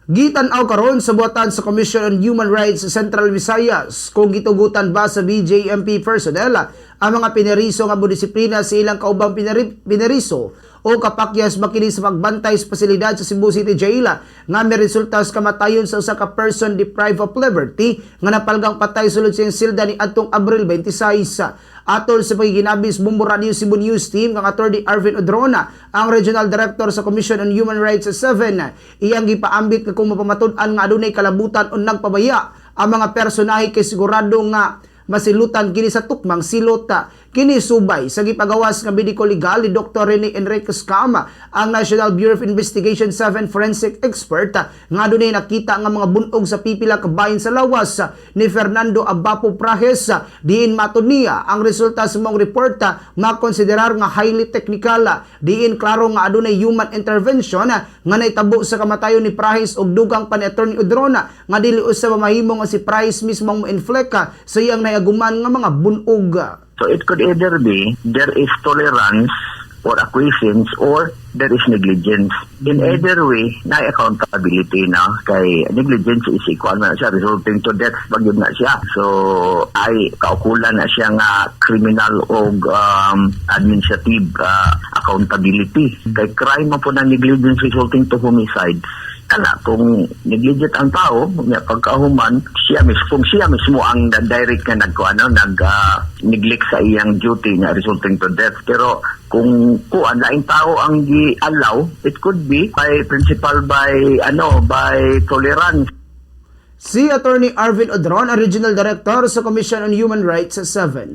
Gitan-aw karon sa buhatan sa Commission on Human Rights sa Central Visayas kung gitugutan ba sa BJMP personnel ang mga pineriso nga modisiplina sa ilang kaubang pineriso o kapakyas ba kini sa pagbantay sa pasilidad sa Cebu City Jail nga may resulta sa kamatayon sa usa ka person deprived of liberty nga napalgang patay sulod sa iyang silda ni adtong Abril 26. Atol sa pagiginabis Bombo Radio Cebu News Team kang Attorney Arvin Odrona, ang Regional Director sa Commission on Human Rights 7, iyang gipaambit nga kung mapamatud-an nga adunay kalabutan o nagpabaya ang mga personahe kay sigurado nga masilutan kini sa tukmang silot. Kini subay sa gipagawas nga medico legal ni Dr. Rene Enriquez Cama, ang National Bureau of Investigation 7 forensic expert, nga adunay nakita nga mga bunog sa pipila ka bahin sa lawas ni Fernando Abapo Prahes. Diin matud niya, ang resulta sa maong report makonsiderar nga highly technical, diin klaro nga adunay human intervention nga naitabo sa kamatayon ni Prahes, og dugang pa ni Attorney Odrona nga dili usab mahimo nga si Prahes mismo ang mo-inflict sa iyang naiaguman nga mga bunog. So it could either be there is tolerance or acquiescence or there is negligence. In either way, na accountability na kay negligence is equal na siya resulting to death pag yun na siya. So ay kaukulan na siya nga criminal o administrative accountability. Kay crime mo po na negligence resulting to homicide kana. Kung negligent ang tao nya pagkahuman siya mismo, kung siya mismo ang direct nga nag ano nag neglect sa iyang duty nga resulting to death, pero kung kuan laing tao ang gi-allow, it could be by principal, by ano, by tolerance. Si Attorney Arvin Odron, ang Regional Director sa Commission on Human Rights 7.